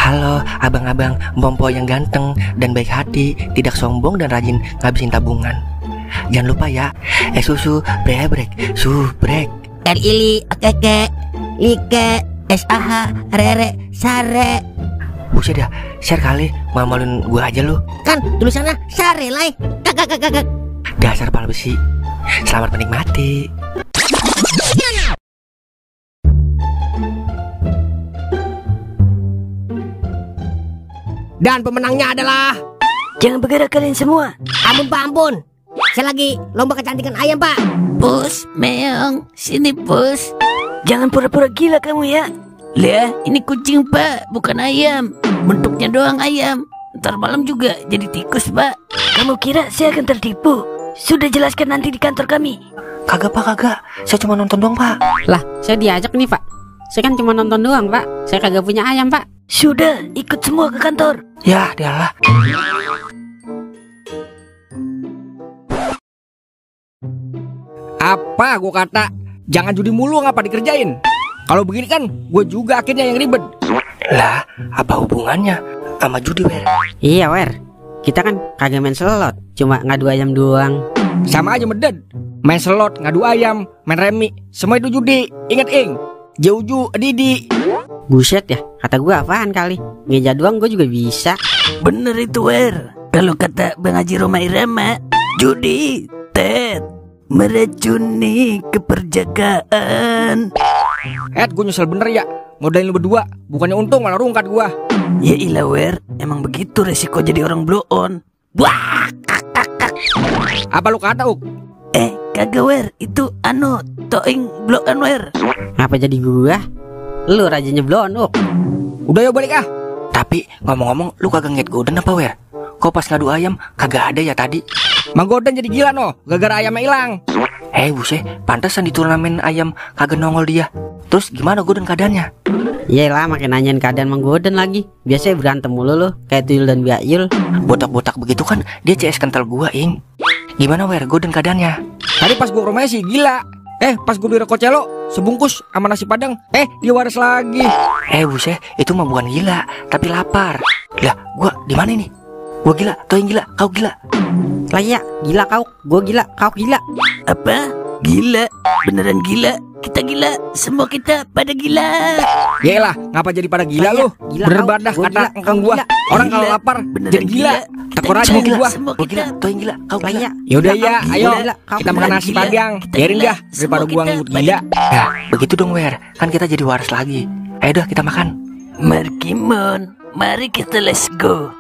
Halo abang-abang Bompo yang ganteng dan baik hati, tidak sombong dan rajin ngabisin tabungan. Jangan lupa ya, susu brebrek, subrek. Ili, keke, like, SAH, rere, sare. Buset dah, share kali, malu-maluin gua aja lu. Kan tulisannya sare lai. Kakak. Dasar pala besi. Selamat menikmati. Dan pemenangnya adalah... Jangan bergerak kalian semua. Ampun pak, ampun. Saya lagi lomba kecantikan ayam pak. Pus, meong, sini pus. Jangan pura-pura gila kamu ya. Lah, ini kucing pak, bukan ayam. Bentuknya doang ayam. Ntar malam juga jadi tikus pak. Kamu kira saya akan tertipu? Sudah jelaskan nanti di kantor kami. Kagak pak, kagak. Saya cuma nonton doang pak. Lah, saya diajak nih pak. Saya kan cuma nonton doang pak. Saya kagak punya ayam pak. Sudah, ikut semua ke kantor. Ya, dialah. Apa gua kata? Jangan judi mulu, ngapa dikerjain? Kalau begini kan gue juga akhirnya yang ribet. Lah, apa hubungannya sama judi, Wer? Iya Wer, kita kan kagak main slot, cuma ngadu ayam doang. Sama aja meded. Main slot, ngadu ayam, main remi, semua itu judi. Ingat ing, jauju, didi. Buset ya, kata gua apaan kali? Ngeja doang gua juga bisa. Bener itu Wer. Kalau kata Bang Haji Roma Irama, judi, tet, meracuni keperjakaan. Gue nyesel bener ya, modalin lu berdua. Bukannya untung malah rungkat gua. Ya ilah Wer, emang begitu resiko jadi orang blow on. Wah, kakak. Apa lu kata Uk? Kagak Wer, itu toing blow on Wer. Ngapa jadi gua? Lu rajinnya blow on Uk. Udah ya balik ah. Tapi ngomong-ngomong, lu kagak ngeliat Golden apa, Wer? Kok pas ngadu ayam kagak ada ya tadi? Mang Golden jadi gila no, gara-gara ayamnya hilang. Buset, pantesan di turnamen ayam kagak nongol dia. Terus gimana Golden keadaannya? Iyalah, makin nanyain keadaan Mang Golden lagi. Biasanya berantem mulu lu, kayak Tuyul dan Biayul. Botak-botak begitu kan, dia CS kental gua, Ing. Gimana, Wer, Golden keadaannya? Tadi pas gua ke rumahnya sih gila. Pas gua beli rokok celo sebungkus sama nasi padang, dia waras lagi. Buset, itu mah bukan gila, tapi lapar. Lah, gua di mana nih? Gua gila, Toing gila, kau gila. Lah ya, gila kau, gua gila, kau gila. Apa? Gila? Beneran gila? Kita gila, semua kita pada gila. Yaelah, ngapa jadi pada gila lu? Gila Bener kau, banget dah gua kata gila, engkong kau gua. gila. Orang kalau Gila, lapar beneran jadi gila. gila. Tekor Kita aja gila, gua. semua Gua gila, kita. Toing gila, kau Lah gila. ya, Yaudah gila ya, kau, ayo gila, kau kita makan gila. nasi gila. padang. Kita Biarin gila, dah daripada semua gua kita ngikut gila. Nah, begitu dong, Wer. Kan kita jadi waras lagi. Ayo dah kita makan. Mari Kimon, mari kita let's go.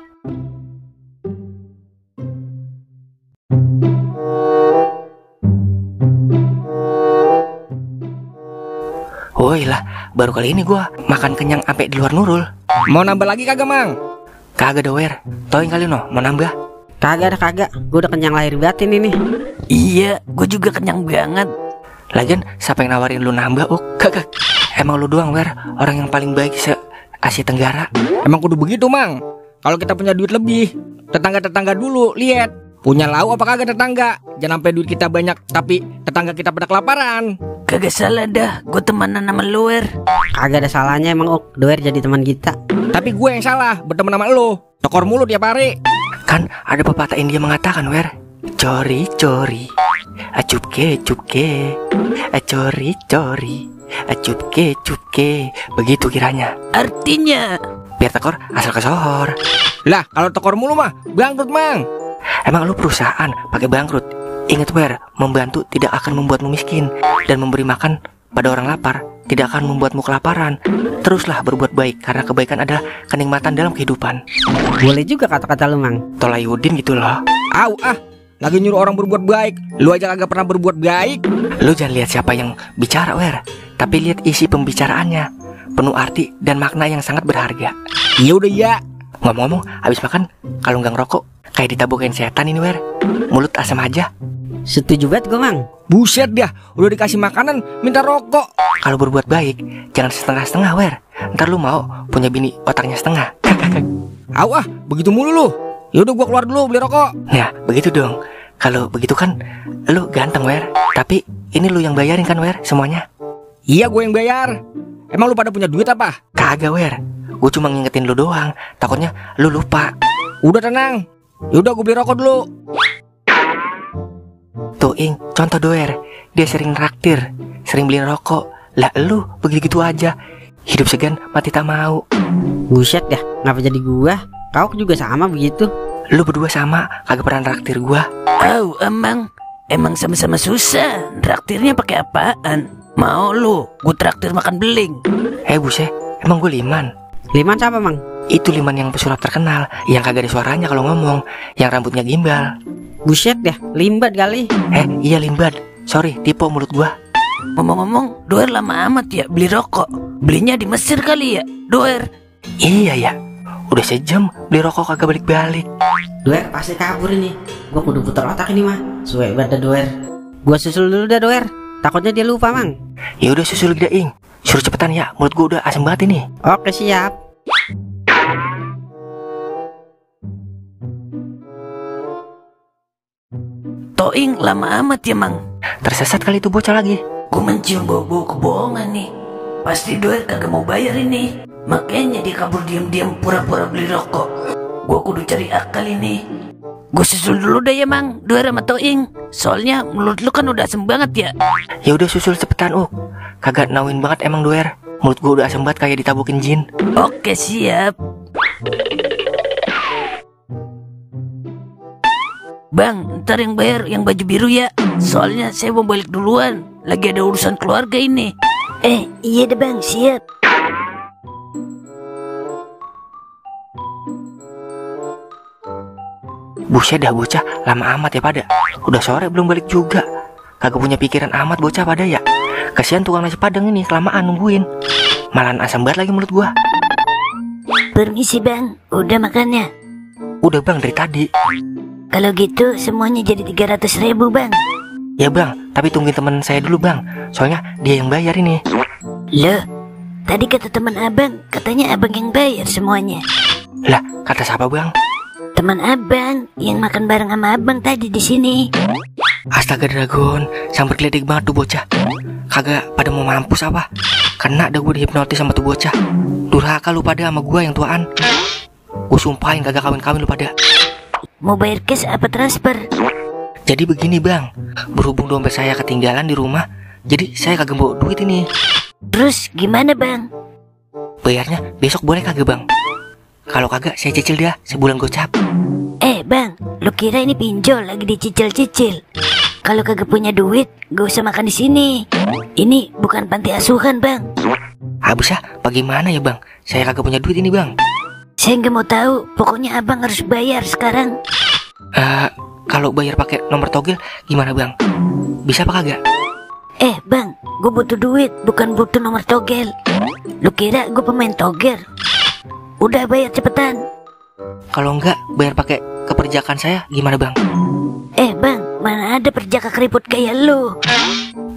Woi lah, baru kali ini gua makan kenyang sampai di luar Nurul. Mau nambah lagi kagak, Mang? Kagak dah, Wer. Toing kali no, mau nambah? Kagak, gua udah kenyang lahir batin ini. Iya, gue juga kenyang banget. Lagian siapa yang nawarin lu nambah, Kagak. Emang lu doang, Wer, orang yang paling baik se-Asia Tenggara. Emang kudu begitu, Mang. Kalau kita punya duit lebih, tetangga-tetangga dulu lihat. Punya lau apa kagak tetangga? Jangan sampai duit kita banyak tapi tetangga kita pada kelaparan. Kagak salah dah, gue temenan sama lu Wer. Kagak ada salahnya emang Doer jadi teman kita. Tapi gue yang salah berteman sama lu. Tekor mulu tiap hari. Kan ada pepatah India mengatakan, Wer, cori, cupke, cori, cupke. Begitu kiranya. Artinya Biar tekor asal kesohor. Lah, kalau tekor mulu mah bangkrut, Mang. Emang lu perusahaan pakai bangkrut? Ingat, Wer, membantu tidak akan membuatmu miskin, dan memberi makan pada orang lapar tidak akan membuatmu kelaparan. Teruslah berbuat baik, karena kebaikan adalah kenikmatan dalam kehidupan. Boleh juga kata-kata lu, Mang. Tolayudin gitu loh. Lagi nyuruh orang berbuat baik. Lu aja kagak pernah berbuat baik. Lu jangan lihat siapa yang bicara, Wer, tapi lihat isi pembicaraannya. Penuh arti dan makna yang sangat berharga. Iya udah ya. Ngomong-ngomong, habis makan kalau nggak ngerokok kayak ditabukin setan ini, Wer. Mulut asam aja. Setuju banget gue, Mang. Buset dah, udah dikasih makanan minta rokok. Kalau berbuat baik jangan setengah-setengah, Wer. Ntar lu mau punya bini otaknya setengah. Begitu mulu lu. Yaudah gua keluar dulu beli rokok. Nah, begitu dong. Kalau begitu kan lu ganteng, Wer. Tapi ini lu yang bayarin kan, Wer, semuanya? Iya, gue yang bayar. Emang lu pada punya duit apa? Kagak, Wer. Gue cuma ngingetin lu doang. Takutnya lu lupa. Udah tenang. Yaudah gue beli rokok dulu. Tuh Ing, contoh doer. Dia sering traktir, sering beliin rokok. Lah lu begitu aja. Hidup segan mati tak mau. Buset dah, ngapa jadi gua? Kau juga sama begitu. Lu berdua sama, kagak pernah traktir gua. Emang sama-sama susah. Traktirnya pakai apaan? Mau lu, gue traktir makan beling. Buset, emang gue Liman? Liman siapa, Mang? Itu Liman yang pesulap terkenal, yang kagak ada suaranya kalau ngomong, yang rambutnya gimbal. Buset dah, limbat kali. Iya limbat. Sorry, tipe mulut gua. Ngomong-ngomong, Doer lama amat ya beli rokok. Belinya di Mesir kali ya, Doer? Iya ya, udah sejam beli rokok kagak balik-balik. Doer pasti kabur ini. Gua kudu putar otak ini mah. Suwe banget Doer. Gua susul dulu dah Doer. Takutnya dia lupa, Mang. Ya udah susul gede Ing. Suruh cepetan ya, mulut gua udah asem banget ini. Oke, siap. Toing lama amat ya, Mang. Tersesat kali itu bocah lagi. Gue mencium bau-bau kebohongan nih. Pasti Doer kagak mau bayar ini. Makanya dia kabur diam-diam pura-pura beli rokok. Gue kudu cari akal ini. Gue susul dulu deh ya, Mang, Doer sama Toing. Soalnya mulut lu kan udah asem banget ya. Ya udah susul cepetan, Kagak nauin banget emang Doer. Mulut gua udah asem banget kayak ditabukin jin. Oke, siap. Bang, ntar yang bayar yang baju biru ya. Soalnya saya mau balik duluan. Lagi ada urusan keluarga ini. Iya deh bang, siap. Buset dah bocah, lama amat ya pada. Udah sore belum balik juga. Kagak punya pikiran amat bocah pada ya. Kasihan tukang nasi padang ini kelamaan nungguin. Malahan asam banget lagi mulut gua. Permisi bang, udah makannya? Udah bang dari tadi. Kalau gitu semuanya jadi 300.000 bang. Ya bang, tapi tungguin teman saya dulu bang. Soalnya dia yang bayar ini. Loh, tadi kata teman abang, katanya abang yang bayar semuanya. Lah, kata siapa bang? Teman abang yang makan bareng sama abang tadi di sini. Astaga Dragon, sampai gledek banget tuh bocah. Kagak pada mau mampus apa? Kena dah gue dihipnotis sama tuh bocah. Durhaka lu pada sama gue yang tuaan. Gue sumpahin kagak kawin-kawin lu pada. Mau bayar cash apa transfer? Jadi begini bang, berhubung dompet saya ketinggalan di rumah, jadi saya kagak bawa duit ini. Terus gimana bang? Bayarnya besok boleh kagak bang? Kalau kagak saya cicil dah sebulan gocap. Bang, lu kira ini pinjol lagi dicicil-cicil? Kalau kagak punya duit, gak usah makan di sini. Ini bukan panti asuhan bang. Habis bagaimana ya bang? Saya kagak punya duit ini bang. Saya nggak mau tahu, pokoknya abang harus bayar sekarang. Kalau bayar pakai nomor togel gimana bang? Bisa apa kagak? Bang, gue butuh duit, bukan butuh nomor togel. Lu kira gue pemain togel? Udah bayar cepetan. Kalau enggak bayar pakai keperjakan saya gimana bang? Bang, mana ada perjaka keriput kayak lu?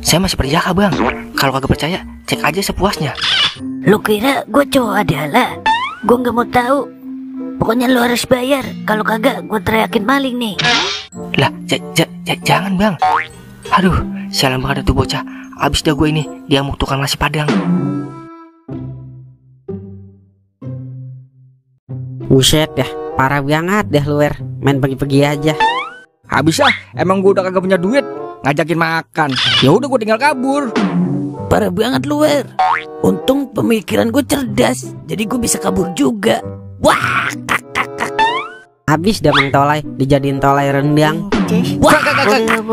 Saya masih perjaka bang. Kalau kagak percaya cek aja sepuasnya. Lu kira gue cowok adalah? Gue nggak mau tahu. Pokoknya lu harus bayar. Kalau kagak gue teriakin maling nih. Lah jangan bang. Aduh, sialan banget tuh bocah. Abis dah gue ini diamuk tukang nasi padang. Buset dah, parah banget dah luar. Main pergi-pergi aja. Habis emang gue udah kagak punya duit ngajakin makan. Ya udah gue tinggal kabur. Parah banget Luar. Untung pemikiran gue cerdas, jadi gue bisa kabur juga. Wah, Habis dah Mang Tolai dijadiin tolai rendang. Wah,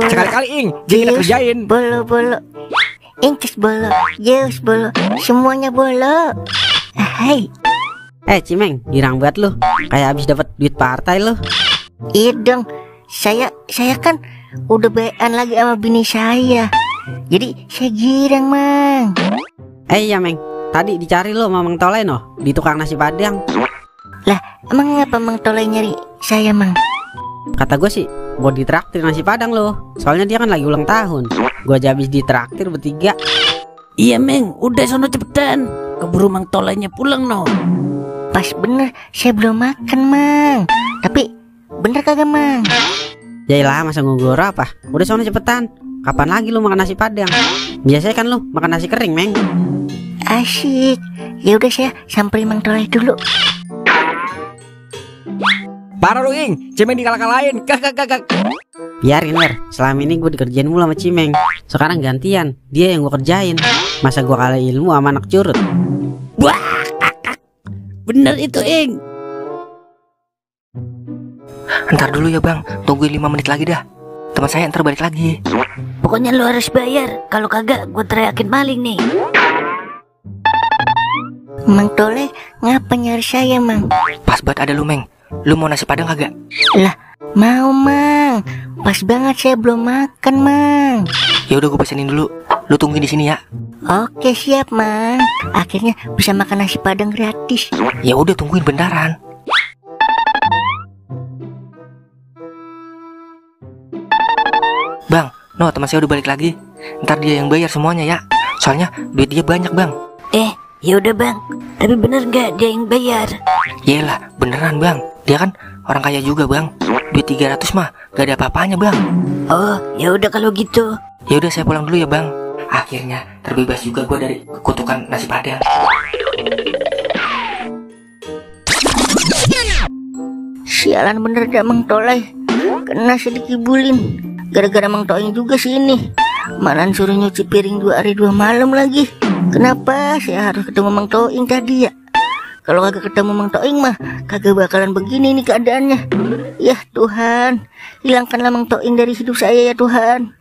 sekali-kali Ing, jadi kita kerjain. Bolo. Inces bolo, Zeus bolo, semuanya bolo. Hai. Cimeng, girang banget lu. Kayak habis dapat duit partai lu. Iya dong. Saya kan udah bayan lagi sama bini saya. Jadi saya girang, Mang. Ya Meng, tadi dicari lu sama Mang Tolai noh di tukang nasi padang. Lah, emang ngapa Mang Tolai nyari saya, Mang? Kata gue sih mau ditraktir nasi padang lo. Soalnya dia kan lagi ulang tahun. Gue aja habis ditraktir bertiga. Iya Meng, udah sono cepetan. Keburu Mang Tolainya pulang noh. Pas bener, saya belum makan, Mang. Tapi bener kagak, Mang? Yaelah, masa ngugor apa? Udah sono cepetan. Kapan lagi lu makan nasi padang? Biasanya kan lu makan nasi kering, Meng. Asik. Ya udah saya samperin Mang Toleh dulu. Parah lu Ing, Cimeng dikalah-kalahin. Kak. Biarin Wer, selama ini gue dikerjain mulu sama Cimeng. Sekarang gantian, dia yang gue kerjain. Masa gue kalah ilmu sama anak curut? Wah, bener itu, Ing. Ntar dulu ya bang, tungguin 5 menit lagi dah. Teman saya ntar balik lagi. Pokoknya lu harus bayar. Kalau kagak, gue teriakin maling nih. Mang Toleh ngapa nyari saya, Mang? Pas banget ada lu Meng. Lu mau nasi padang kagak? Lah, mau Mang. Pas banget saya belum makan, Mang. Ya udah gue pesenin dulu. Lu tungguin di sini ya. Oke siap, Mang. Akhirnya bisa makan nasi padang gratis. Ya udah tungguin bentaran. Bang, no teman saya udah balik lagi. Ntar dia yang bayar semuanya ya. Soalnya duit dia banyak bang. Ya udah bang. Tapi bener nggak dia yang bayar? Yelah beneran bang. Dia kan orang kaya juga bang. Duit 300 mah gak ada apa-apanya bang. Oh, ya udah kalau gitu. Ya udah saya pulang dulu ya bang. Akhirnya terbebas juga gue dari kutukan nasi padang. Sialan bener dah Mang Toleh. Kena sedikit dikibulin. Gara-gara Mang Toing juga sih ini. Malah suruh nyuci piring 2 hari 2 malam lagi. Kenapa saya harus ketemu Mang Toing tadi ya? Kalau kagak ketemu Mang Toing mah kagak bakalan begini nih keadaannya. Ya Tuhan, hilangkanlah Mang Toing dari hidup saya ya Tuhan.